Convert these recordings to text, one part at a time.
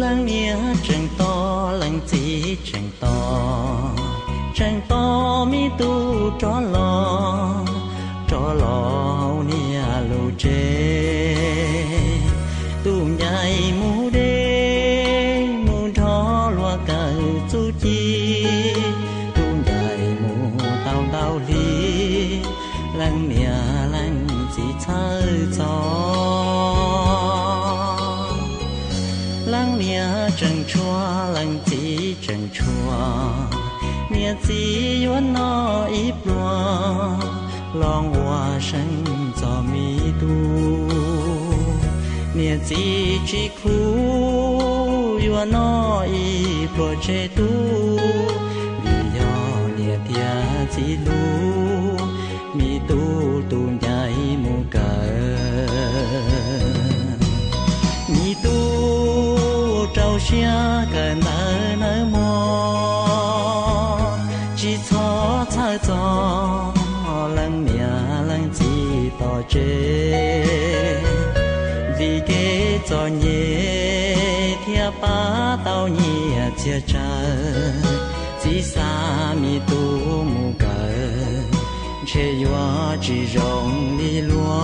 Leej niam tseem tos, leej txiv tseem tos, tseem tos me tub rov los, rov los hauv niam lub tsev. Tus ncaim mus deb mus nrho luag kawm txuj ci, tus ncaim mus tau ntau hli, leej niam leej txiv txhawj txog. Leej niam tseem tshuav, leej txiv tseem tshuav, niam txiv yuav noj ib pluag los ua seej txog me tub. Niam txiv tsis khuv yuav noj ib pluag tseg tub, vim yog niam thiab txiv hlub, me tub tus ncaim mus kawm. Me tub rau siab kawm ntawv nawb mog, tsis txhob txhawj txog leej niam leej txiv tom tsev. Vim kev txom nyem thiaj pab tau nyiaj txiag tsawv, txiv xa me tub mus kawm ntshe yuav tsis zoo li luag.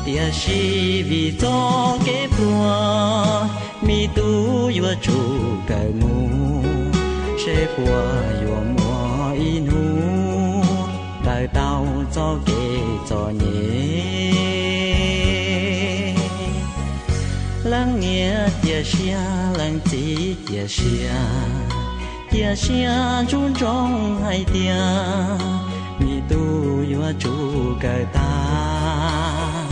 Tiam sis vim txoj kev pluag, me tub yuav tsum kawm mus, seb puas yuav muaj ib hnub daws tau txoj kev txom nyem. Leej niam cia siab, leej txiv cia siab, cia siab ntsuj ntsoov hais tias me tub yuav tsum kawm tag,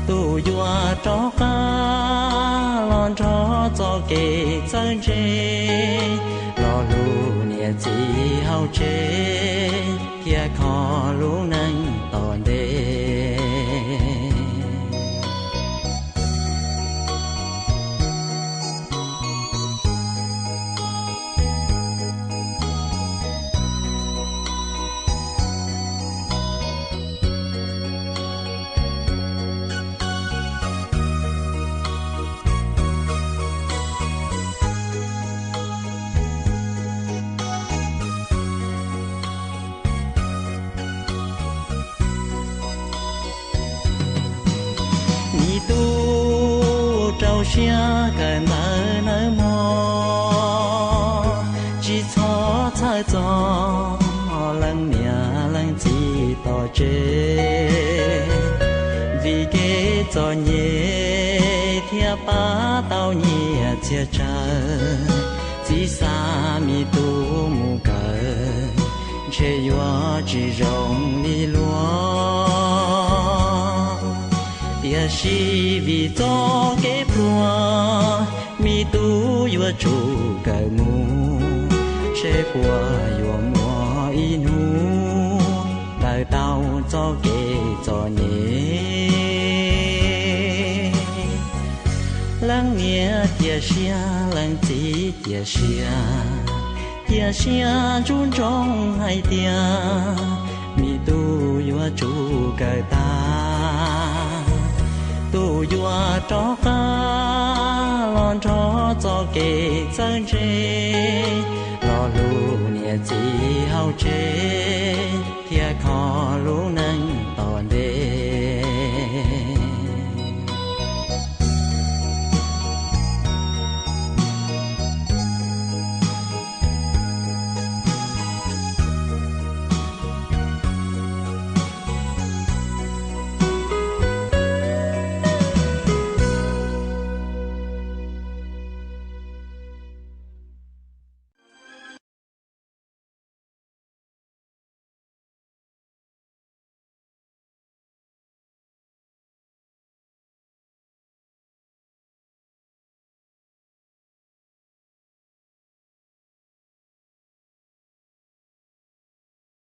tus yuav rov qab los nrog txoj kev txawj ntse, los hlub niam txiv hauv tsev thiab kho lub neej tom ntej. Me tub rau siab kawm ntawv nawb mog, tsis txhob txhawj txog leej niam leej txiv tom tsev. Vim kev txom nyem thiaj pab tau nyiaj txiag tsawv, txiv xa me tub mus kawm ntshe yuav tsis zoo li luag. Tiam sis vim txoj kev pluag, me tub yuav tsum kawm mus, seb puas yuav muaj ib hnub daws tau txoj kev txom nyem. Leej niam cia siab, leej txiv cia siab, cia siab ntsuj ntsoov hais tias me tub yuav tsum kawm tag, tus yuav rov qab los nrog txoj kev txawj ntse, los hlub niam txiv hauv tsev thiab kho lub